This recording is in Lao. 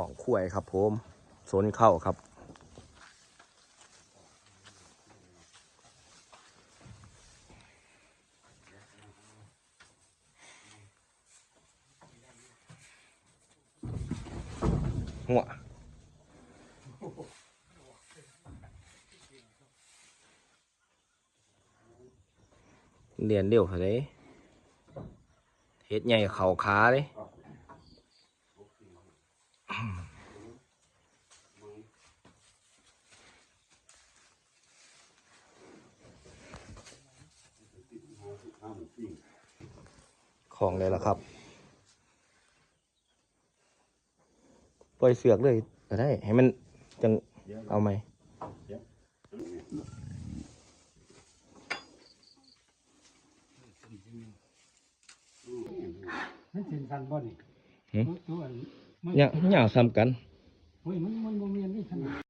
ຂອງຄວາຍຄັບຜົມ ສົນເຂົ້າຄັບ ຫົວ ລຽນເລັວເທົ່າໃດ ເຮັດໃຫຍ່ເຂົ້າຂາເດ້. ຂອງໄດ້ລະຄັບ ປ່ອຍເຊືອກເລີຍກະໄດ້ ໃຫ້ມັນຈັ່ງເອົາໃໝ່. ມັນເສັ້ນສັ້ນບໍ່ນີ້? ຫືມ? ຕົວອັນ ຍາວ ຍາວສ່ຳກັນ. ໂອ້ຍ ມັນ ມັນບໍ່ແມ່ນເດ້.